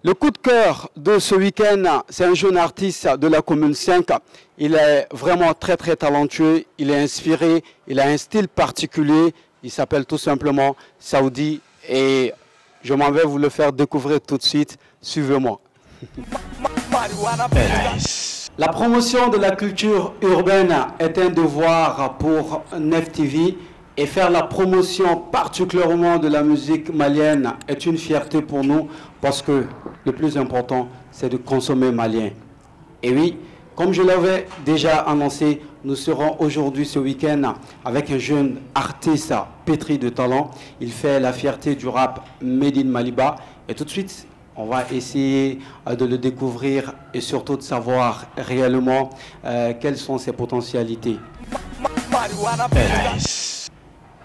Le coup de cœur de ce week-end, c'est un jeune artiste de la commune 5. Il est vraiment très très talentueux, il est inspiré, il a un style particulier. Il s'appelle tout simplement Saoudi et je m'en vais vous le faire découvrir tout de suite. Suivez-moi. La promotion de la culture urbaine est un devoir pour Nef TV et faire la promotion particulièrement de la musique malienne est une fierté pour nous parce que le plus important, c'est de consommer malien. Et oui, comme je l'avais déjà annoncé, nous serons aujourd'hui ce week-end avec un jeune artiste pétri de talent. Il fait la fierté du rap Made in Maliba. Et tout de suite, on va essayer de le découvrir et surtout de savoir réellement quelles sont ses potentialités.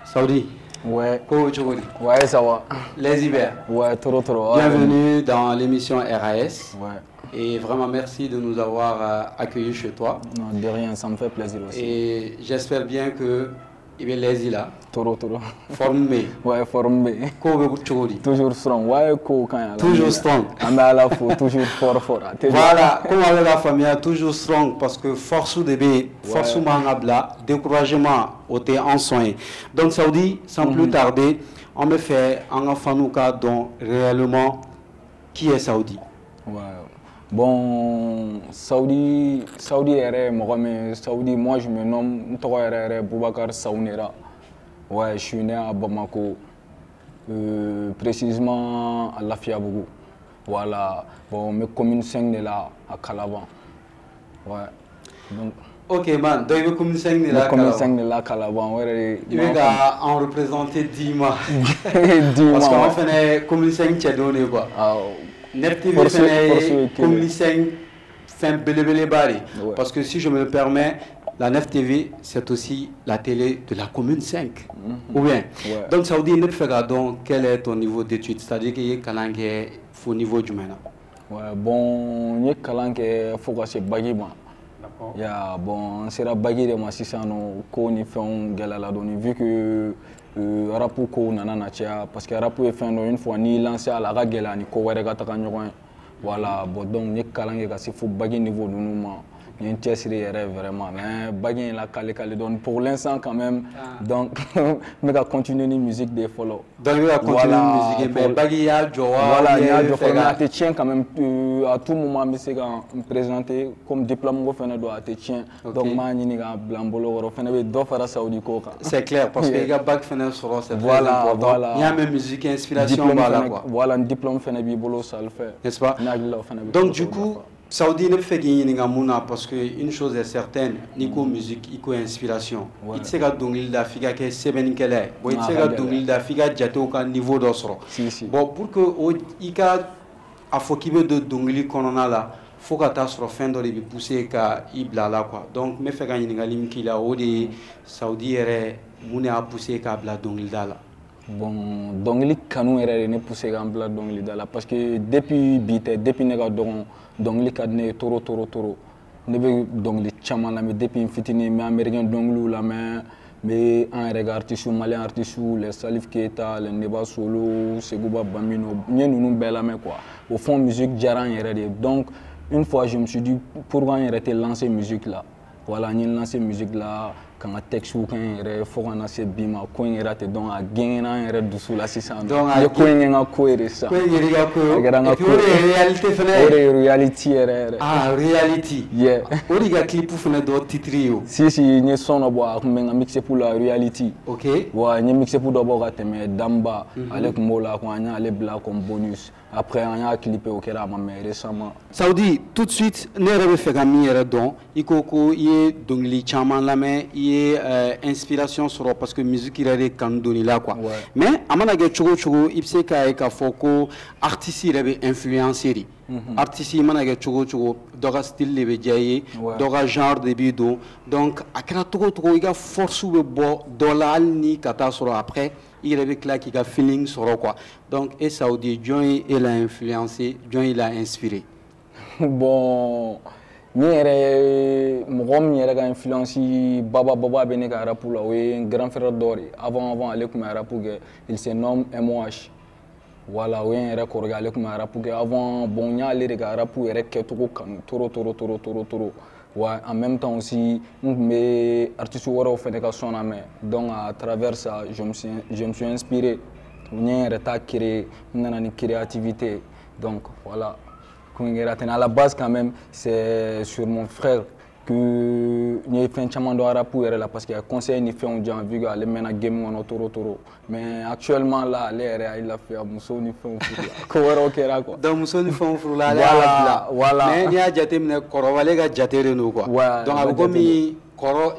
Saoudi. Ouais. Ouais, ça va. Les hivers. Ouais, trop trop. Bienvenue dans l'émission RAS. Ouais. Et vraiment merci de nous avoir accueillis chez toi. Non, de rien, ça me fait plaisir aussi. Et j'espère bien que il est l'aise là. Trop trop. Formé. Ouais, formé. Toujours strong. Ouais, toujours strong. Toujours fort fort. Voilà, comme avec la famille, toujours strong parce que force ou bébé, force ou mangabla, découragement au thé en soin. Donc Saoudi, sans plus tarder, on me fait un enfant dont réellement qui est Saoudi. Ouais. Bon, Saoudi, Saoudi yɛrɛ mɔgɔ min Saoudi, moi je me nomme, n tɔgɔ yɛrɛ yɛrɛ Boubacar Saounera. Ouais, je suis né à Bamako, précisément à Lafiabougou. Voilà, bon, mes commune 5 de là, à Kalaban. Ouais. Donc, ok man, donc il commune 5 de là, commune 5 de là, Kalaban. Ouais, il va en représenter 10 mois. 10 mois. Parce qu'on fait commune 5 qui est donné quoi. Ah, Nef TV fɛnɛ commune 5 fɛn belebeleba de. Parce que si je me le permets, la Nef TV, c'est aussi la télé de la commune 5. Ou bien. Ouais. Donc Saoudi, ne fɛ k'a dɔn quel est ton niveau d'études, c'est-à-dire k'i ye kalan kɛ fo niveau jumɛn na? Ouais, bon, n ye kalan kɛ fo ka se bac ma. Ya, bon, n sera bac de ma sisan nɔ, ko ni fɛnw gɛlɛyala dɔɔni vu que rap kow nana na caya parce que rap ye fɛn dɔ une fois n'i lancé a la a ka gɛlɛya ni ko wɛrɛ ka taga ɲɔgɔn ye. Voilà, bon, donc n ye kalan kɛ ka se fo bac niveau ninnu ma. N ye n cɛsiri yɛrɛ vraiment, mais bac in la kale kale dɔɔni pour l'instant quand même. Donc n bɛ ka continuer ni musique de fɔlɔ. Donc i bɛ ka continuer ni musique mais bac y'a jɔ wa? Voilà, n y'a jɔ fɔlɔ mais a tɛ tiɲɛ quand même, à tout moment n bɛ se ka n présenter comme diplôme ko fɛnɛ don a tɛ tiɲɛ. Donc n b'a ɲini k'a bila n bolo kɔrɔ fɛnɛ bɛ dɔ fara Saoudi ko kan. C'est clair parce que i ka bac fɛnɛ sɔrɔ, c'est très important. N'i y'a mɛn musique inspiration b'a la quoi. Voilà, diplôme fɛnɛ b'i bolo, ça le fait. N'est-ce pas? N hakili la o fɛnɛ bɛ. Donc du coup, Saoudi, ne fɛ k'i ɲininka mun na parce que une chose est certaine, n'i ko musique, i ko inspiration. I tɛ se ka dɔnkili da f'i ka kɛ sɛbɛnnikɛla ye. Bon, i tɛ se ka dɔnkili da f'i ka jatew ka niveau dɔ sɔrɔ. Si, si. Bon, pour que o i ka a fɔ k'i bɛ don dɔnkili kɔnɔna la, fo ka taa sɔrɔ fɛn dɔ de bɛ pousser ka i bila a la quoi. Donc n bɛ fɛ ka ɲininkali min k'i la, o de ye Saoudi yɛrɛ mun de y'a pousser k'a bila dɔnkilida la? Bon, dɔnkili kanu yɛrɛ de ne poussé k'an bila dɔnkilida la parce que depuis bi tɛ, depuis ne ka dɔgɔn dɔnkili ka di ne ye trop trop trop. Ne bɛ dɔnkili caman lamɛn depuis n fitinin, n bɛ américain dɔnkiliw lamɛn, n bɛ an yɛrɛ ka artistes, malien artistes, les Salif Keita, les Neba Solo, Seguba Bambino, n ye ninnu bɛɛ lamɛn quoi. Au fond, musique diyara n yɛrɛ de ye. Donc une fois je me suis dit pourquoi n yɛrɛ tɛ lancer musique la. Voilà, n ye lancer musique la ka n ka texte kɛ n yɛrɛ fo ka na se bi ma, ko in yɛrɛ tɛ donc a gɛngɛnna n yɛrɛ dusu la sisan. Donc n ye ko in kɛ n ka ko ye de sisan. Ko in kɛra i ka ko ye. A kɛra n ka Et puis o de ye réalité fɛnɛ ye. O de ye réalité yɛrɛ yɛrɛ. Ah, reality. Yeah. O de y'i ka clip fɛnɛ dɔ titre ye o. Si si, n ye son dɔ bɔ a kun bɛ n ka mixtape la, reality. Ok. Wa n ye mixtape dɔ bɔ ka tɛmɛ Damba, ale kun b'o la quoi, an y'ale bila comme bonus. Après an y'a clipé, o kɛra a ma mɛn récemment. Saoudi, tout de suite ne yɛrɛ bɛ fɛ ka min yɛrɛ dɔn, i ko ko i ye dɔnkili caman lamɛn, i ye inspiration sɔrɔ parce que musique yɛrɛ de kanu donn'i la quoi. Ouais. Mais a mana kɛ cogo o cogo, i bɛ se k'a ye k'a fɔ ko artiste yɛrɛ bɛ influencer de. Artiste i mana kɛ cogo o cogo, dɔ ka style de bɛ diya i ye, dɔ ka genre de b'i don. Donc a kɛra cogo o cogo, i ka force bɛ bɔ dɔ la hali ni ka taa sɔrɔ après i yɛrɛ bɛ tila k'i ka feeling sɔrɔ quoi. Donc e Saoudi, jɔn ye e la influencé, jɔn y'i la inspiré? Bon, min yɛrɛ ye mɔgɔ min yɛrɛ ka influence baba baba bɛ ne ka rap la, o ye n grand frère dɔ de ye. Avant avant ale tun bɛ rap kɛ, il se nomme MOH. Voilà, o ye n yɛrɛ kɔrɔkɛ, ale tun bɛ rap kɛ avant. Bon, n y'ale de ka rap yɛrɛ kɛcogo kanu trop trop trop trop trop. Ouais, en même temps aussi, n tun bɛ artiste wɛrɛw fɛnɛ ka son lamɛn. Donc à travers ça, je me suis inspiré. N ye n yɛrɛ ta créer, n nana ni créativité. Donc voilà, ko in kɛra ten. À la base quand même, c'est sur mon frère que n ye fɛn caman dɔn rap yɛrɛ la, parce que a ye conseil ni fɛnw di yan, vu que ale mɛnna game kɔnɔ trop trop. Mais actuellement là, ale yɛrɛ a ye lafiya, musow ni fɛnw furu la, ko wɛrɛw kɛra quoi. Donc muso ni fɛnw furula, ale y'a bila. Voilà. Mais n'i y'a jateminɛ, kɔrɔbalen ka jate de don quoi. Ouais, donc a bɛ jate. Komi kɔrɔ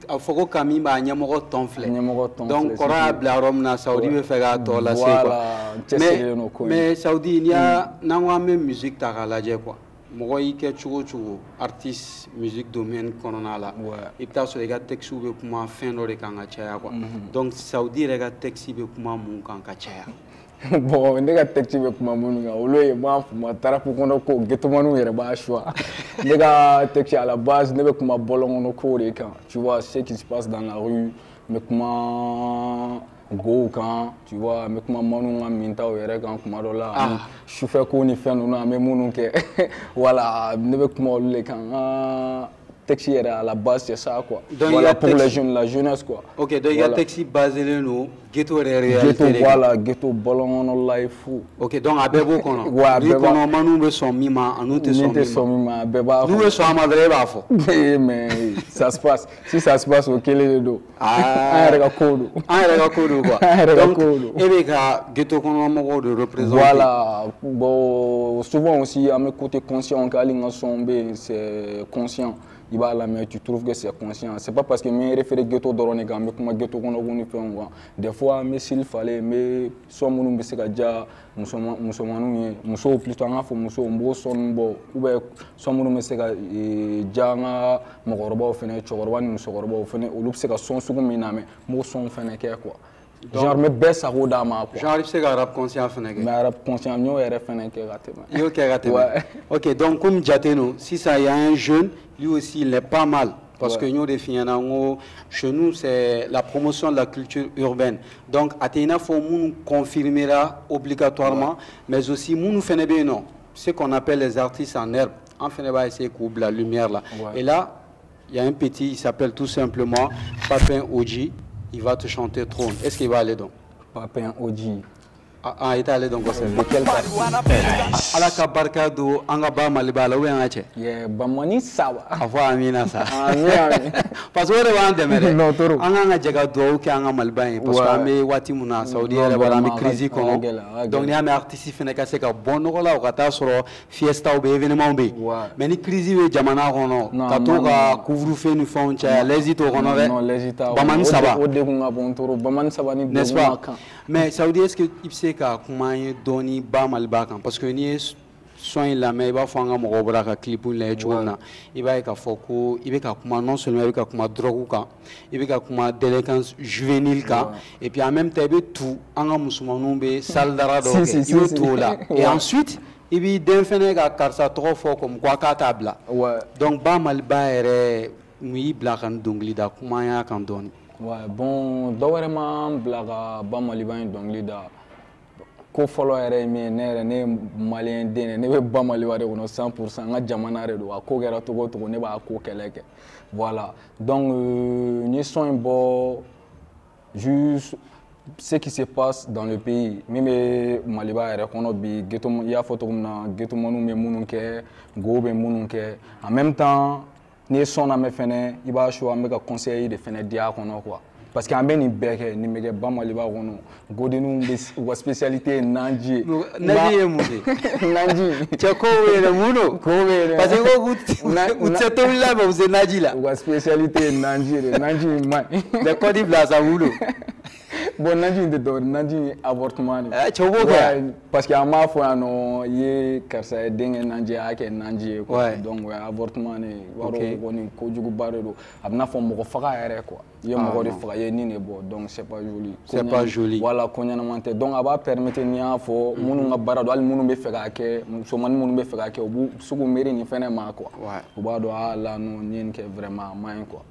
a fɔ ko kami b'a ɲɛmɔgɔ tɔn filɛ. Ɲɛmɔgɔ tɔn donc filɛ, kɔrɔ y'a surtout. bila yɔrɔ min na, Saoudi bɛ fɛ k'a tɔ lase quoi. Voilà, cɛsirilen don ko in. Mais Saoudi, n'i y'a n'an ko an bɛ musique ta k'a lajɛ quoi, mɔgɔ y'i kɛ cogo o cogo artiste musique domaine kɔnɔna la, i bɛ taa sɔrɔ i ka texte bɛ kuma fɛn dɔ de kan ka caya quoi. Donc Saoudi yɛrɛ ka texte bɛ kuma mun kan ka caya? Bon, ne ka texte bɛ kuma minnu kan, olu ye m'a fɔ trap kɔnɔ ko ghettomaniw yɛrɛ b'a choix. Ne ka texte, à la base, ne bɛ kuma bɔlɔn kɔnɔ kow de kan, tu vois, ce qui se passe dans la rue. N bɛ kuma gow kan, tu vois, n bɛ kuma manu ka mintaw yɛrɛ kan kuma dɔ la, ani sufɛ ko ni fɛn ninnu an bɛ minnu kɛ. Voilà, ne bɛ kuma olu de kan. N ka texte yɛrɛ, à la base, c'est ça quoi. Donc, voilà, i ka pour les jeunes, la jeunesse quoi. Ok, donc i ka Voilà. texte basé don ghetto yɛrɛ réalité Ghetto de kan. Voilà, ghetto, bɔlɔn kɔnɔ life. Ok, donc a bɛɛ b'o kɔnɔ. Ouais, a N'i bɛɛ b'a- kɔnɔ manu bɛ sɔn min ma, ani tɛ Min sɔn tɛ min sɔn ma. min ma, a bɛɛ b'a N'u kɔnɔ. bɛ sɔn a ma dɔrɔn, e b'a fɔ. Mais ça se passe, si ça se passe, o kelen de don. Ah. An yɛrɛ ka kow don. An yɛrɛ ka ko don quoi. An yɛrɛ ka Donc kow don. e bɛ ka ghetto kɔnɔ mɔgɔw de représenter. Voilà, bon, souvent aussi an bɛ côté conscient kɛ. Hali n ka son bɛ yen, c'est conscient. I b'a lamɛn, tu trouves que c'est conscient. C'est pas parce que n bɛ référé ghetto dɔrɔn de kan, n bɛ kuma ghetto kɔnɔ ko ni fɛnw kan. Des fois n bɛ style falen, n bɛ son minnu bɛ se ka diya musomaninw ye, musow plutôt, an k'a fɔ musow, n b'o son ninnu bɔ, ou bien son minnu bɛ se ka diya an ka mɔgɔkɔrɔbaw fɛnɛ, cɛkɔrɔba ni musokɔrɔbaw fɛnɛ, olu bɛ se ka son sugu min lamɛn, n b'o son fɛnɛ kɛ quoi. Genre n bɛ bɛɛ sago d'a ma quoi. Genre i bɛ se ka rap conscient fɛnɛ kɛ. N bɛ rap conscient, n y'o yɛrɛ fɛnɛ kɛ ka tɛmɛ. I y'o kɛ ka tɛmɛ. Ouais. Ok, donc comme jate no, sisan il y a un jeune, lui aussi il est pas mal. Parce que n y'o de f'i ɲɛna, n ko chez nous c'est la promotion de la culture urbaine. Donc a tɛ i n'a fɔ minnu confirmera obligatoirement, mais aussi minnu fɛnɛ bɛ yen nɔ, ce qu'on appelle les artistes en herbe, an fɛnɛ b'a essayer k'u bila lumière la. Ouais. Et là, il y a un petit, il s'appelle tout simplement Papin Oji. Il va te chanter Trône. Est-ce qu'il va aller donc? Papin Oji. Ah, ah, il est allé donc. De quel parti? Ala ka barika don an ka ba Maliba la ou bien an ka cɛ. Yeah, Bamani Sawa. A fɔ amina sa. Amin, amin. Parce que o de b'an dɛmɛ dɛ. Non, trop. An kan ka jɛ ka dugawu kɛ an ka Maliba ye, parce que an bɛ waati min na, Saudi Non, yɛrɛ b'a la, an bɛ vraiment, crise a ka kɔnɔ. gɛlɛn, a ka Donc n'i y'a mɛn artiste fɛnɛ ka se ka bɔ nɔgɔ la, o ka taa sɔrɔ fiestaw bɛ, événement bɛ yen. Mais ni crise bɛ jamana kɔnɔ, Non, ka to non, ka non. couvre-feu ni fɛnw caya, l'aise t'o kɔnɔ dɛ. Non, l'aise t'a kɔnɔ. Bamani O saba. O degun ka bon trop. Bamani saba ni N'est-ce degun pas? ma kan. Mais Saoudi, est-ce que i bɛ se ka kuma an ye dɔɔni ba Maliba kan? Parce que n'i ye son in lamɛn, i b'a fɔ an ka mɔgɔw bɔra ka clip in lajɛ cogo min na, i b'a ye k'a fɔ ko i bɛ ka kuma, non seulement i bɛ ka kuma drogue kan, i bɛ ka kuma délinquance juvénile kan, et puis en même temps i bɛ tu an ka musomaninw bɛ sale dara dɔw Si, kɛ, si, i bɛ si, tu o la. si. Et ensuite i b'i den fɛnɛ ka karisa tɔgɔ fɔ comme quoi k'a t'a bila. Donc ba Maliba yɛrɛ, mun y'i bila ka nin dɔnkili da? Kuma an y'a kan dɔɔni. Ouais, bon, dɔ wɛrɛ m'an bila ka ba Maliba in dɔnkili da. Ko fɔlɔ yɛrɛ ye min ye, ne yɛrɛ, ne ye maliyɛn den de, ne bɛ ba Maliba de kɔnɔ 100%, n ka jamana de don. A ko kɛra cogo o cogo, ne b'a ko kɛlɛ kɛ. Voilà, donc n ye son in bɔ juste ce qui se passe dans le pays, min bɛ Maliba yɛrɛ kɔnɔ bi, ghetto, i y'a fɔ cogo min na, ghettomaniw bɛ minnu kɛ, gow bɛ minnu kɛ. En même temps, n'i ye son lamɛn fɛnɛ, i b'a sɔrɔ an bɛ ka conseil de fɛnɛ di a kɔnɔ quoi, parce que an bɛ nin bɛɛ kɛ, nin bɛ kɛ ba Maliba kɔnɔ. Godenninw bɛ, u ka spécialité ye naji ye. Naji ye mun de? Naji. Cɛ, kow bɛ yen dɛ, mun don? Ko bɛ yen dɛ. Parce que ko u tɛ tobili la, mais u se naji la. U ka spécialité ye naji de, naji in man ɲi. Mais kɔdi bila sa, mun don? Bon, naji in tɛ dɔwɛrɛ, naji in ye avortement de. Eh, cɛw b'o kɛ yan? Ouais, parce que an b'a fɔ yan nɔ, i ye karisa ye den kɛ naji ye, a y'a kɛ naji ye quoi. Donc o ye avortement de ye. I b'a dɔn, o kɔni kojuguba de don. A bɛ n'a fɔ mɔgɔ faga yɛrɛ quoi. I ye mɔgɔ de faga, i ye nin de bɔ, donc c'est pas joli. C'est pas joli. Voilà, ko ɲɛnama tɛ. Donc a b'a permettre, n'i y'a fɔ minnu ka baara don, hali minnu bɛ fɛ k'a kɛ, musomanin minnu bɛ fɛ k'a kɛ, u b'u se k'u miiri nin fɛnɛ ma quoi. U b'a dɔn, ah là non, n ye nin kɛ vraiment, a man ɲi quoi.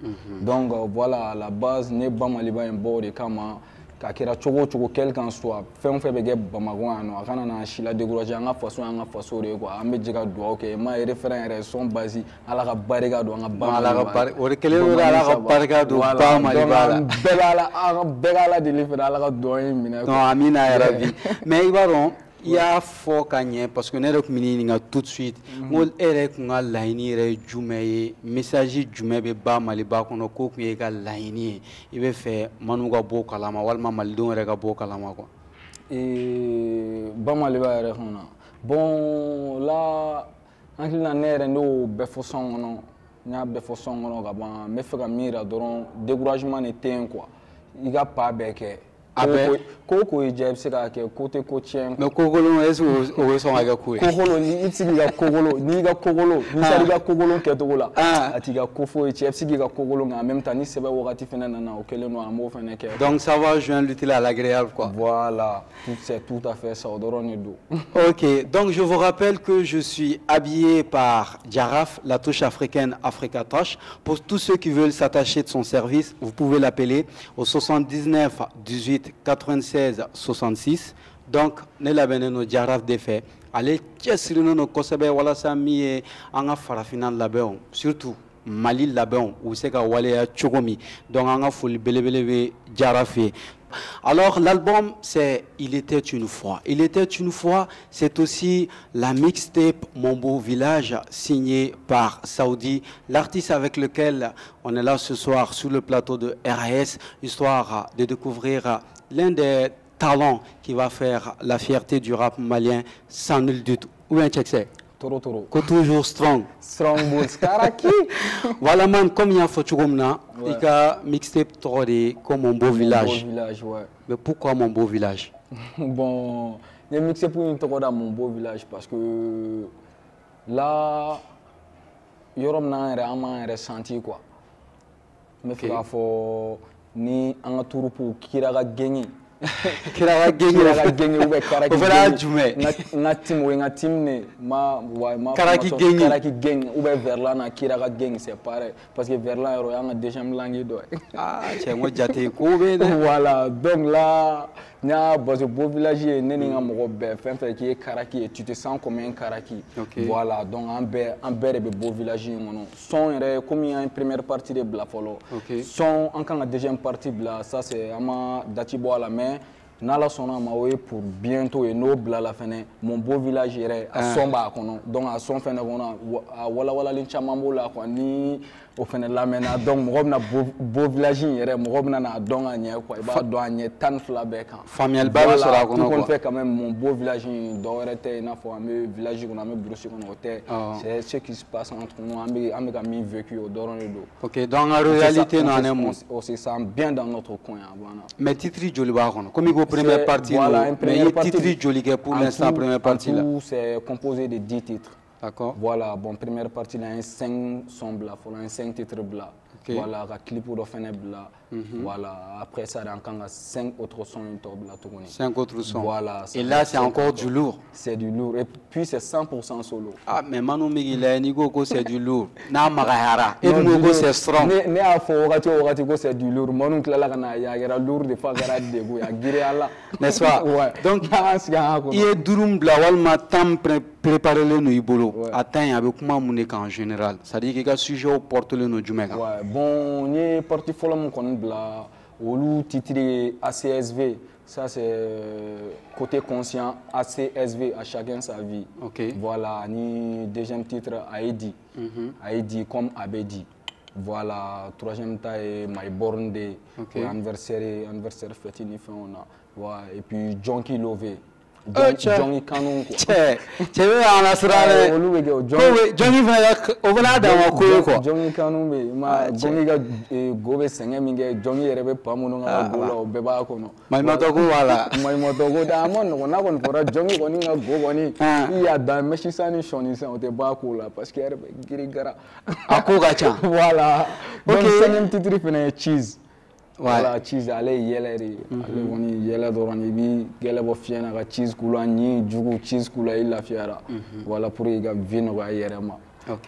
Donc voilà, à la base, ne ba Maliba in bɔ o de kama. K'a kɛra cogo o cogo, quel qu'en soit, fɛn o fɛn bɛ kɛ Bamakɔ yan nɔ, a kana n'an si la décourager. An ka faso y'an ka faso de ye quoi. An bɛ jɛ ka dugawu kɛ. Ma référent yɛrɛ son base, Ala ka barika don an ka ba. Ala ka barika, o de kɛlen don, Ala ka barika don ba Maliba la. Bɛɛ bɛ Ala, an bɛɛ ka Ala deli fɛnɛ, Ala ka dugawu in minɛ. Non, amina yarabi. Mais i b'a dɔn, i y'a fɔ ka ɲɛ, parce que ne yɛrɛ tun bɛ n'i ɲininka tout de suite, n ko e yɛrɛ kun ka laɲini yɛrɛ ye jumɛn ye? Message jumɛn bɛ ba Maliba kɔnɔ k'o tun ye ka laɲini ye, i bɛ fɛ Manu ka bɔ o kalama walima malidenw yɛrɛ ka bɔ o kalama quoi? Ba Maliba yɛrɛ kɔnɔ, bon là, n hakili la, ne yɛrɛ, ne y'o bɛɛ fɔ son kɔnɔ, n y'a bɛɛ fɔ son kɔnɔ ka ban. N bɛ fɛ ka min yira dɔrɔn, découragement de tɛ yen quoi. I ka pas bɛɛ kɛ. A bɛɛ. Ko o ko y'i diya, i bɛ se k'a kɛ, ko tɛ ko tiɲɛ. Mais ko kolon, est ce que o bɛ sɔn ka kɛ ko ye? Ko kolon, ni i tɛ se k'i ka ko kolon, n'i ka ko kolon, n'i sera i ka ko kolon kɛcogo la, a t'i ka ko foyi tiɲɛ. I bɛ se k'i ka ko kolon kɛ, en même temps ni sɛbɛ wagati fɛnɛ nana, o kɛlen don, an b'o fɛnɛ kɛ. Donc ça va joindre l'utile à l'agréable quoi. Voilà, c'est tout à fait ça, o dɔrɔn de don. Ok, donc je vous rappelle que je suis habillé par Jaraf, la touche africaine Africa Touch. Pour tous ceux qui veulent s'attacher de son service, vous pouvez l'appeler au 79 18 96 66. Donc ne labɛnnen don Jaraf de fɛ, ale cɛsirilen don kosɛbɛ walasa min ye an ka farafinna labɛnw, surtout Mali labɛnw, u bɛ se ka waleya cogo min. Donc an ka foli belebele bɛ Jaraf ye. Alors l'album, c'est Il était une fois. Il était une fois, c'est aussi la mixtape Mon beau village, signée par Saoudi, l'artiste avec lequel on est là ce soir sur le plateau de RAS, histoire de découvrir l'un des talents qui va faire la fierté du rap malien, sans nul doute. Ou bien check c'est. Toro toro. Ko toujours strong. Strong Bulls Karaki. Voilà man, comme il y a fɔ cogo min na, i ka mixtape tɔgɔ de ye ko Mon beau village. Mon beau village, ouais. Mais pourquoi Mon beau village? Bon, n ye mixtape in tɔgɔ da Mon beau village parce que là, yɔrɔ min na an yɛrɛ, an b'an yɛrɛ senti quoi. N bɛ fɛ k'a fɔ ni an ka troupe Kira ka genge. Kira ka genge. Kira ka genge ou bien Karaki. O fana y'a jumɛn? N ka team, o ye n ka team ne ma wa ma. Karaki genge. Karaki gang ou bien Verlan na Kira ka gang, c'est pareil parce que Verlan yɛrɛ, o y'an ka deuxième langue dɔ ye. Ah cɛ, n ko jate ko bɛ yen dɛ. Voilà, donc là, n y'a parce que beau village ye ne ni n ka mɔgɔ bɛɛ, fɛn fɛn k'i ye Karaki ye, tu te sens comme un Karaki. Voilà, donc an bɛɛ de bɛ beau village in kɔnɔ. Son yɛrɛ, komi an ye première partie de bila fɔlɔ. Son, an kan ka deuxième partie bila, ça c'est an ma date bɔ a la, mais n'Ala sɔnna a ma, o ye pour bientôt ye. N'o bilala fɛnɛ, Mon beau village yɛrɛ, a son b'a kɔnɔ. Donc a son fɛnɛ kɔnɔ, a walawalalen caman b'o la quoi. Ni o fɛnɛ lamɛnna, donc mɔgɔ bɛna beau village in yɛrɛ, mɔgɔ bɛna n'a dɔn ka ɲɛ quoi. I b'a dɔn a ɲɛ 12 bɛɛ kan. Faamuyaliba bɛ sɔrɔ a kɔnɔ tout quoi. Compte fait quand même, Mon beau village in, dɔwɛrɛ tɛ i n'a fɔ an bɛ village kɔnɔ, an bɛ brousse kɔnɔ, o tɛ. C'est ce qui se passe entre nous, an bɛ ka min vécu, o dɔrɔn de don. Ok, donc en réalité non, en un mot. On se sent bien dans notre coin, a banna. Mais titre joli b'a kɔnɔ? Comme i ko première partie Voilà, don, une mais i première ye partie. Titre joli kɛ pour En l'instant, tout, première partie en la? tout, c'est composé de 10 titres. D'accord. Voilà, bon, première partie là, un 5 sons bila fɔlɔ, un 5 titres bila. Voilà, ka clip dɔ fɛnɛ bila. Voilà, après ça, an kan ka 5 autres sons in tɔ bila tuguni. Cinq autres sons. Voilà. Et là, c'est encore du lourd. C'est du lourd. Et puis c'est 100% solo. Ah, mais Manu bɛ k'i lajɛ, n'i ko ko c'est du lourd, n'a magayara, e dun ko ko c'est strong. Ne y'a fɔ wagati o wagati ko c'est du lourd, Manu tilala ka na ye, a kɛra lourd de f'a kɛra degun ye, a girinyala. N'est-ce pas? Ouais. Donc, an sigi an kɔnɔ. I ye duuru min bila walima 10 préparelen don i bolo, Ouais. a 10 in, a bɛ kuma mun de kan en général? C'est-à-dire k'i ka sujet portelen don jumɛn kan? Ouais, bon, n ye partie fɔlɔ min kɔni bila, olu titre ye ACSV. Ça c'est côté conscient, ACSV, à chacun sa vie. Voilà, ni deuxième titre Aïdi. Aïdi comme Abedi. Voilà, troisième ta ye My Born Day. O ye anniversaire, anniversaire fête ni fɛnw na. Ouais, et puis Junkie Love. Cɛ. Junkie Kanu quoi. Cɛ, cɛ bɛ k'an lasiran dɛ. Olu bɛ kɛ o Ko bɛ Junkie fana ka, o fana y'a dama ko ye quoi. Jɔnki kanu bɛ yen, ma Ah, cɛ. Jɔnki ka go bɛ sɛgɛn min kɛ, jɔnki yɛrɛ bɛ pa minnu kan ka go la, o bɛɛ b'a kɔnɔ. Maɲumantɔ ko b'a la. Maɲumantɔ ko tɛ, a ma nɔgɔn, n'a kɔni fɔra jɔnki kɔni ka go kɔni, Ah. i y'a dan mɛsi san ni sɔni san, o tɛ bɔ a ko la parce que e yɛrɛ bɛ girin gara. A ko ka ca. Voilà. Donc cinquième titre fɛnɛ ye Cheese. Voilà, Cheese, ale ye yɛlɛ de ye. Ale kɔni yɛlɛ dɔrɔn, i b'i gɛlɛ bɔ fiɲɛ na ka cheese k'u la, ɲi jugu cheese k'u la, i lafiyara. Voilà, pour i ka vie nɔgɔya i yɛrɛ ma.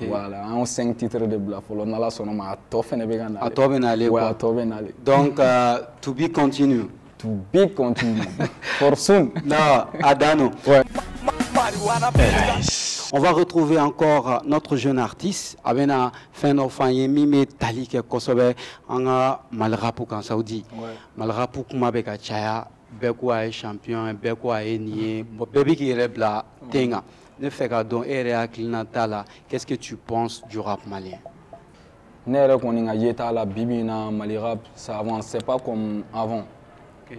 Voilà, an y'o cinq titres de bila fɔlɔ, n'Ala sɔnna ma, a tɔ fɛnɛ bɛ ka nalen. A tɔ bɛ nalen Ouais, quoi. a tɔ bɛ nalen. Donc to be continue. To be continued. For soon. Non, Adano. Ouais. On va retrouver encore notre jeune artiste. Abena fɛn fɔ an ye min bɛ tali kɛ kosɛbɛ an ka Mali rap kan Saoudi. Mali rap kuma bɛ ka caya, bɛɛ ko a ye champion ye, bɛɛ ko a ye nin ye, bon, bɛɛ bɛ k'i yɛrɛ bila ten kan. Ne fɛ ka dɔn e yɛrɛ hakilina t'a la, qu'est-ce que tu penses du rap malien? Ne yɛrɛ kɔni ka yeta la bi bi in na, Mali rap, ça avance, c'est pas comme avant.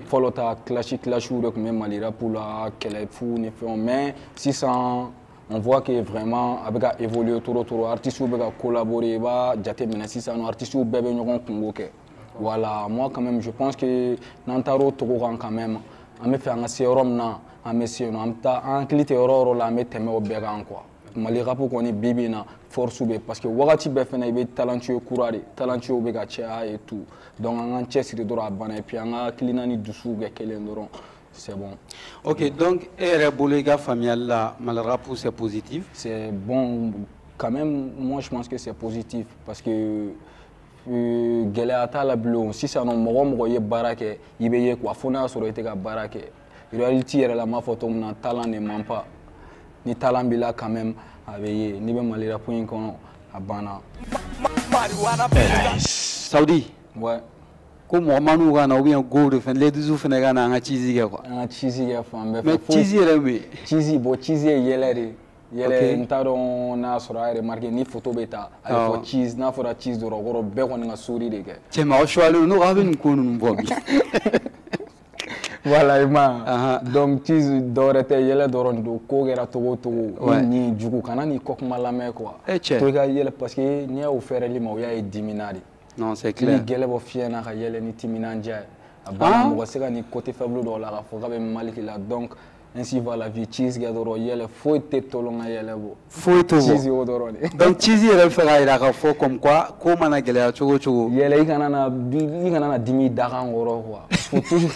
Fɔlɔ ta, clash clash de tun bɛ Mali rap la, kɛlɛ fu ni fɛnw, mais sisan on voit que vraiment a bɛ ka évoluer trop trop, artistes bɛ ka collaborer. I b'a jateminɛ sisan nɔ, artistes bɛɛ bɛ ɲɔgɔn kungo kɛ. Voilà, moi quand même je pense que n'an taara o togo kan quand même, an bɛ fɛ an ka se yɔrɔ min na, an bɛ se yen nɔ, an bɛ taa an hakili tɛ yɔrɔ o yɔrɔ la, an bɛ tɛmɛ o bɛɛ kan quoi. Mali rap kɔni bi bi in na, force bɛ, parce que wagati bɛɛ fɛnɛ i bɛ talentueux kura de, talentueux bɛ ka caya et tout. Donc an k'an cɛsiri dɔrɔn, a banna, et puis an ka hakilina ni dusuw kɛ kelen dɔrɔn, c'est bon. Ok, donc e yɛrɛ bolo, i ka faamuyali la, Mali rap, c'est positif? C'est bon quand même, moi je pense que c'est positif parce que gɛlɛya t'a la bilen. Sisan nɔ, mɔgɔ o mɔgɔ ye baara kɛ, i bɛ ye quoi, fo n'a y'a sɔrɔ i tɛ ka baara kɛ. Réalité yɛrɛ la, n b'a fɔ cogo min na, talent ne ment pas. Ni talent b'i la quand même, a bɛ ye. N'i bɛ Mali rap in kɔnɔ, a banna. Saoudi. Ouais. Ko mɔgɔ man'u ka na ou bien go de fɛn, ladies fɛnɛ ka na an ka cheesy kɛ quoi. An ka cheesy kɛ fan bɛɛ fɛ. Mais cheesy yɛrɛ mun ye? Cheesy, bon, cheesy ye yɛlɛ de ye. Yɛlɛ, n t'a dɔn n'a sɔrɔ a yɛrɛ remarqué, ni photo bɛ ta, a bɛ fɔ cheese. N'a fɔra cheese dɔrɔn, o kɔrɔ bɛɛ kɔni ka sourire de kɛ. Cɛ, mais aw choixlen n'o aw bɛ nin ko ninnu bɔ bi. Voilà, i ma ye. Donc cheese dɔwɛrɛ tɛ, yɛlɛ dɔrɔn de don. Ko kɛra togo o togo, i nin jugu kana n'i kɔ kuma lamɛn quoi. E cɛ. To i ka yɛlɛ, parce que n'i y'o fɛrɛli ma, o y'a ye dimina de. Non, c'est clair. I b'i gɛlɛ bɔ fiɲɛ na ka yɛlɛ ni timinandiya ye. A banna, mɔgɔ se ka nin côté faible dɔw la k'a fɔ k'a bɛ mali k'i la. Donc ainsi va la vie, cheese kɛ dɔrɔn, yɛlɛ, foyi tɛ tɔlɔn ka yɛlɛ bɔ. Foyi t'o bɔ. Cheese y'o dɔrɔn de. Donc cheese yɛrɛ bɛ fɛ k'a jira k'a fɔ comme quoi ko mana gɛlɛya cogo o cogo. Yɛlɛ, i kana na dimi dakan kɔrɔ quoi. Faut toujours.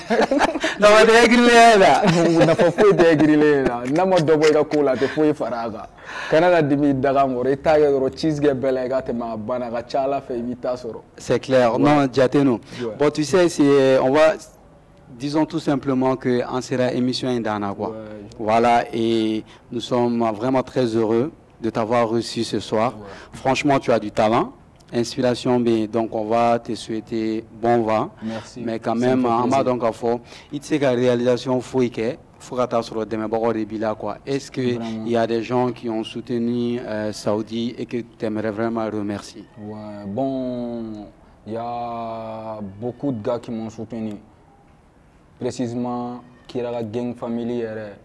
Nafa tɛ girinlenya la. Nafa foyi tɛ girinlenya la. N'a ma dɔ bɔ i ka ko la, a tɛ foyi fara a kan. Kana na dimi dakan kɔrɔ, i t'a kɛ dɔrɔn, cheese kɛ bɛɛ la, i ka tɛmɛ, a banna, a ka ca Ala fɛ i b'i ta sɔrɔ. C'est clair. Non, jate. Bon, tu sais, c'est on va disons tout simplement que an sera émission in dan na quoi. Voilà, et nous sommes vraiment très heureux de t'avoir reçu ce soir. Franchement, tu as du talent. Inspiration B, donc on va te souhaiter bon vent. Merci. Mais quand même, an b'a dɔn k'a fɔ i tɛ se ka réalisation foyi kɛ fo ka taa sɔrɔ dɛmɛbagaw de b'i la quoi. Est-ce que il y a des gens qui ont soutenu Saoudi et que tu aimerais vraiment remercier? Ouais, bon, il y a beaucoup de gars qui m'ont soutenu. Précisément, Kiraka Gang Family yɛrɛ,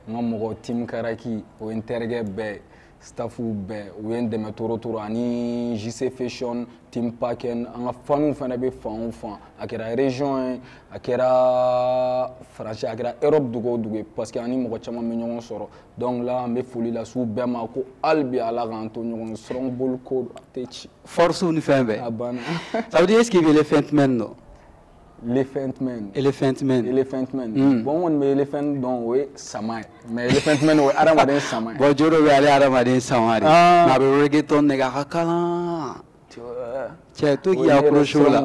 n ka mɔgɔ team Karaki, o ye n terikɛ bɛɛ, staffu bɛɛ, u ye n dɛmɛ toro toro, ani JC Fashion, Team Paken, an ka faniw fana bɛ fan o fan, a kɛra région ye, a kɛra France, a kɛra Europe dugu o dugu ye, parce que ani mɔgɔ caman bɛ ɲɔgɔn sɔrɔ. Donc là, an bɛ foli lase u bɛɛ ma ko hali bi Ala k'an to ɲɔgɔn ye, strong bolo ko a tɛ ci. Force ni fɛn bɛɛ. A banna. Ça veut dire, est-ce qu'il y a Elephant Man non? Elephant Man. Elephant Man. Elephant Man. Bon, n kɔni bɛ elephant dɔn, o ye sama ye. Mais Elephant Man, o ye hadamaden sama ye. Bon, Joro bɛ ale hadamaden sama de. Mais a bɛ reggaeton nɛgɛ a ka kalan. Cɛ, to k'i accroché o la.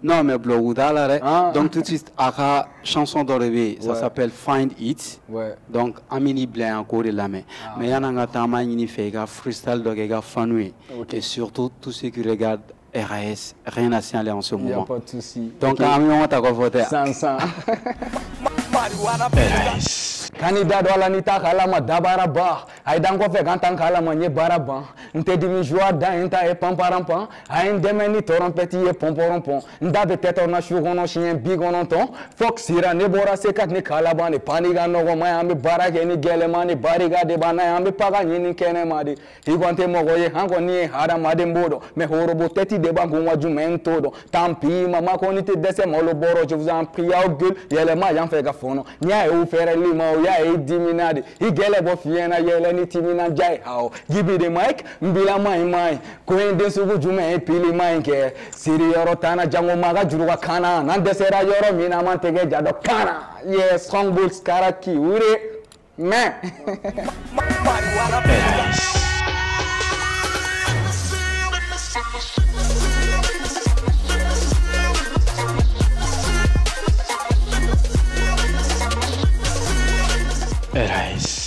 Non, mais bloc t'a la dɛ. Donc tout de suite, a ka chanson dɔ de bɛ yen, ça s'appelle Find It. Donc an bɛ n'i bila yan k'o de lamɛn. Mais yan'an ka taa, an b'a ɲini fɛ i ka freestyle dɔ kɛ i ka fanu ye. Et surtout tous ceux qui regardent RAS, rien à signaler en ce Il n'y a moment. pas de souci. Donc, an bɛ ɲɔgɔn ta kɔfɛ tɛ. San san. Kani da dɔ la ni ta kalama dabara ba a ye dan kɔfɛ kan tan kalama n ye baara ban, n tɛ dimi joie dan ye, n ta ye panparanpan, a ye n dɛmɛ ni tɔrɔnpɛti ye pɔnpɔrɔnpɔn, n da bɛ tɛtɔ na su kɔnɔ siɲɛ 90. Fok sira ne bɔra se ka ne kalaban de pani ka nɔgɔma ye, an bɛ baara kɛ ni gɛlɛman ni barika de b'an na ye, an bɛ paga ɲini kɛnɛma de, i kɔni tɛ mɔgɔ ye, an kɔni ye hadamaden b'o dɔn, mais horobo tɛti de b'an kun wa jumɛn t'o dɔn. Tant pis, mama kɔni tɛ dɛsɛ malo bɔrɔ, je vous en prie, aw gueule yɛlɛma yan fɛ ka fɔnɔ, n'i y'a ye u fɛrɛli ma, o y'a ye dimina de, i gɛlɛ bɔ fiɲɛ na, yɛlɛ ni timinandiya ye. Awɔ, give the mic, n bila ma ɲi ma ɲi ko in den sugu jumɛn ye pili ma ɲi kɛ siri yɔrɔ t'an na, jango maa ka juru ka kan na, n'an dɛsɛra yɔrɔ min na, an m'an tɛgɛ ja dɔ kan na. Yeah, strong bulls Karaki wure mais. Nice.